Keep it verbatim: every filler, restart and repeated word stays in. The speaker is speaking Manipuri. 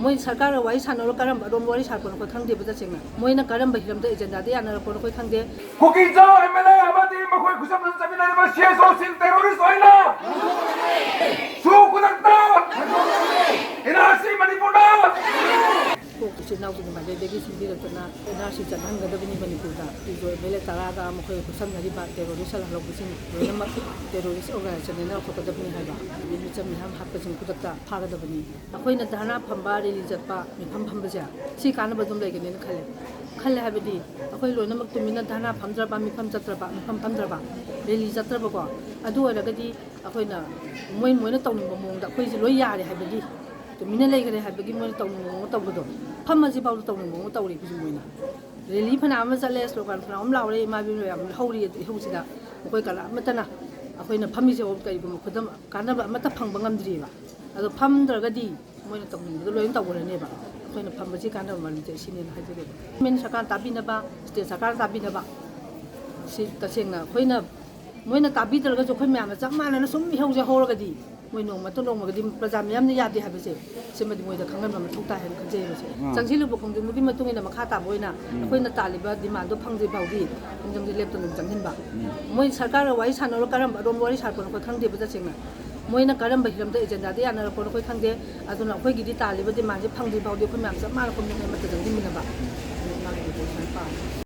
ꯃꯣꯏ ꯁꯔꯀꯥꯔꯒ ꯋꯥꯔꯤ ꯁꯥꯟꯅꯔꯣ, ꯀꯔꯝꯕ ꯑꯗꯣꯝ ꯋꯥꯔꯤ ꯁꯥꯔꯛꯄꯅꯣ ꯑꯩꯈꯣꯏ ꯈꯪꯗꯦꯕ ꯇꯁꯦꯡꯅ꯫ ꯃꯣꯏꯅ ꯀꯔꯝꯕ ꯍꯤꯔꯝꯗ ꯑꯦꯖꯦꯟꯗꯥꯗ ꯌꯥꯅꯔꯛꯄꯅꯣ ꯑꯩꯈꯣꯏ ꯈꯪꯗꯦ꯫ ꯀꯨꯀꯤꯆꯥ ꯑꯦꯝ ꯑꯦꯜ ꯑꯦ ꯑꯃꯗꯤ ꯃꯈꯣꯏ ꯈꯨꯠꯁꯝꯅ ꯆꯠꯃꯤꯟꯅꯔꯤꯕ ꯁꯤ ꯑꯦꯁ ꯑꯣꯁꯤꯡ ꯇꯦꯔꯣꯔꯤꯁ ꯑꯣꯏꯅ ꯁꯨ ꯈꯨꯗꯛꯇ ꯑꯦꯟ ꯑꯥꯔ ꯁꯤ ꯃꯅꯤꯄꯨꯔꯗ꯫ ꯀꯣꯛ ꯏꯆꯤꯟ ꯏꯅꯥꯎꯁꯤꯡ ꯃꯥꯏꯀꯩꯗꯒꯤ ꯁꯤꯟꯕꯤꯔꯛꯇꯅ ꯑꯦꯟ ꯑꯥꯔ ꯁꯤ ꯆꯠꯍꯟꯒꯗꯕꯅꯤ ꯃꯅꯤꯄꯨꯔꯗ꯫ ꯏꯖꯣ ꯑꯦꯝ ꯑꯦꯜ ꯑꯦ ꯇꯔꯥꯒ ꯃꯈꯣꯏ ꯈꯨꯠꯁꯝꯅꯔꯤꯕ ꯇꯦꯔꯣꯔꯤꯁ ꯍꯜꯍꯧꯕꯁꯤꯡ ꯂꯣꯏꯅꯃꯛ ꯇꯦꯔꯣꯔꯤꯁ ꯑꯣꯔꯒꯅꯥꯏꯖꯦꯁꯟꯅꯦꯅ ꯂꯧꯊꯣꯛꯀꯗꯕꯅꯤ ꯍꯥꯏꯕ, ꯑꯗꯒꯤ ꯃꯤꯆꯝ ꯃꯤꯌꯥꯝ ꯍꯥꯠꯄꯁꯤꯡ ꯈꯨꯗꯛꯇ ꯐꯥꯒꯗꯕꯅꯤ꯫ ꯑꯩꯈꯣꯏꯅ ꯙꯔꯅꯥ ꯐꯝꯕ, ꯔꯦꯂꯤ ꯆꯠꯄ, ꯃꯤꯐꯝ ꯐꯝꯕꯁꯦ ꯁꯤ ꯀꯥꯟꯅꯕ ꯑꯗꯨꯝ ꯂꯩꯒꯅꯤꯅ ꯈꯜꯂꯦ꯫ ꯈꯜꯂꯦ ꯍꯥꯏꯕꯗꯤ ꯑꯩꯈꯣꯏ ꯂꯣꯏꯅꯃꯛ ꯇꯨꯃꯤꯟꯅ ꯙꯔꯅꯥ ꯐꯝꯗ꯭ꯔꯕ, ꯃꯤꯐꯝ ꯆꯠꯇ꯭ꯔꯕ, ꯃꯤꯐꯝ ꯐꯝꯗ꯭ꯔꯕ, ꯔꯦꯂꯤ ꯆꯠꯇ꯭ꯔꯕꯀꯣ, ꯑꯗꯨ ꯑꯣꯏꯔꯒꯗꯤ ꯑꯩꯈꯣꯏꯅ ꯃꯣꯏ, ꯃꯣꯏꯅ ꯇꯧꯅꯤꯡꯕ ꯃꯑꯣꯡꯗ ꯑꯩꯈꯣꯏꯁꯦ ꯂꯣꯏ ꯌꯥꯔꯦ ꯍꯥꯏꯕꯒꯤ, ꯇꯨꯃꯤꯟꯅ ꯂꯩꯈ꯭ꯔꯦ ꯍꯥꯏꯕꯒꯤ ꯃꯣꯏꯅ ꯇꯧꯅꯤꯡꯕ ꯃꯑꯣꯡ ꯇꯧꯕꯗꯣ, ꯐꯝꯃꯁꯤꯐꯥꯎꯗ ꯇꯧꯅꯤꯡꯕ ꯃꯑꯣꯡ ꯇꯧꯔꯦ ꯍꯧꯖꯤꯛ ꯃꯣꯏꯅ꯫ ꯔꯦꯂꯤ ꯐꯅꯌꯥꯝ ꯑꯃ ꯆꯠꯂꯦ, ꯁ꯭ꯂꯣꯒꯥꯟ ꯐꯅꯌꯥꯝ ꯑꯃ ꯂꯥꯎꯔꯦ, ꯏꯃꯥ ꯏꯕꯦꯟ ꯃꯌꯥꯝ ꯍꯧꯔꯤ ꯏꯍꯧꯁꯤꯗ꯫ ꯃꯈꯣꯏ ꯀꯅꯥ ꯑꯃꯠꯇꯅ ꯑꯩꯈꯣꯏꯅ ꯐꯝꯃꯤꯁꯦ ꯀꯔꯤꯒꯨꯝꯕ ꯈꯨꯗꯝ ꯀꯥꯟꯅꯕ ꯑꯃꯠꯇ ꯐꯪꯕ ꯉꯝꯗ꯭ꯔꯤꯑꯕ꯫ ꯑꯗꯣ ꯐꯝꯗ꯭ꯔꯒꯗꯤ ꯃꯣꯏꯅ ꯇꯧꯅꯤꯡꯕꯗꯣ ꯂꯣꯏꯅ ꯇꯧꯈ꯭ꯔꯅꯦꯕ꯫ ꯑꯩꯈꯣꯏꯅ ꯐꯝꯕꯁꯤ ꯀꯥꯟꯅꯕ ꯃꯔꯝꯁꯦ ꯁꯤꯅꯦꯅ ꯍꯥꯏꯖꯒꯦꯕ꯫ ꯒꯣꯔꯃꯦꯟ ꯁꯔꯀꯥꯔꯅ ꯇꯥꯕꯤꯅꯕ, ꯁ꯭ꯇꯦꯠ ꯁꯔꯀꯥꯔꯅ ꯇꯥꯕꯤꯅꯕ, ꯁꯤ ꯇꯁꯦꯡꯅ ꯑꯩꯈꯣꯏꯅ, ꯃꯣꯏꯅ ꯇꯥꯕꯤꯗ꯭ꯔꯒꯁꯨ ꯑꯩꯈꯣꯏ ꯃꯌꯥꯝꯅ ꯆꯞ ꯃꯥꯟꯅꯅ ꯁꯨꯝ ꯏꯍꯧꯁꯦ ꯍꯧꯔꯒꯗꯤ ꯃꯣꯏ ꯅꯣꯡꯃꯇ ꯅꯣꯡꯃꯒꯗꯤ ꯄ꯭ꯔꯖꯥ ꯃꯤꯌꯥꯝꯅ ꯌꯥꯗꯦ ꯍꯥꯏꯕꯁꯦ ꯁꯤꯃꯗꯤ ꯃꯣꯏꯗ ꯈꯪꯍꯟꯕ ꯃꯊꯧ ꯇꯥꯏ ꯍꯥꯏꯅ ꯈꯟꯖꯩꯌꯦꯕꯁꯦ꯫ ꯎꯝ꯫ ꯆꯪꯁꯤꯜꯂꯨꯕ ꯈꯣꯡꯖꯪꯗꯨꯒꯤ ꯃꯇꯨꯡ ꯏꯟꯅ ꯃꯈꯥ ꯇꯥꯕ ꯑꯣꯏꯅ ꯎꯝ꯫ ꯑꯩꯈꯣꯏꯅ ꯇꯥꯜꯂꯤꯕ ꯗꯤꯃꯥꯟꯗꯣ ꯐꯪꯗ꯭ꯔꯤ ꯐꯥꯎꯗꯤ ꯈꯣꯡꯖꯪꯁꯦ ꯂꯦꯞꯇꯅ ꯑꯗꯨꯝ ꯆꯪꯁꯤꯟꯕ꯫ ꯎꯝ꯫ ꯃꯣꯏ ꯁꯔꯀꯥꯔꯒ ꯋꯥꯔꯤ ꯁꯥꯟꯅꯔꯣ, ꯀꯔꯝꯕ ꯑꯗꯣꯝ ꯋꯥꯔꯤ ꯁꯥꯔꯛꯄꯅꯣ ꯑꯩꯈꯣꯏ ꯈꯪꯗꯦꯕ ꯇꯁꯦꯡꯅ꯫ ꯃꯣꯏꯅ ꯀꯔꯝꯕ ꯍꯤꯔꯝꯗ ꯑꯦꯖꯦꯟꯗꯥꯗ ꯌꯥꯅꯔꯛꯄꯅꯣ ꯑꯩꯈꯣꯏ ꯈꯪꯗꯦ꯫ ꯑꯗꯨꯅ ꯑꯩꯈꯣꯏꯒꯤꯗꯤ ꯇꯥꯜꯂꯤꯕ ꯗꯤꯃꯥꯟꯁꯦ ꯐꯪꯗ꯭ꯔꯤ ꯐꯥꯎꯗꯤ ꯑꯩꯈꯣꯏ ꯃꯌꯥꯝ ꯆꯞ ꯃꯥꯟꯅ ꯈꯣꯡꯖꯪ ꯑꯃꯠꯇ ꯆꯪꯁꯤꯟꯃꯤꯟꯅꯕ꯫ ꯑꯗꯨꯅ ꯏꯃꯥꯒꯤ ꯁꯨꯃꯥꯏꯅ ꯄꯥꯝꯃꯤ꯫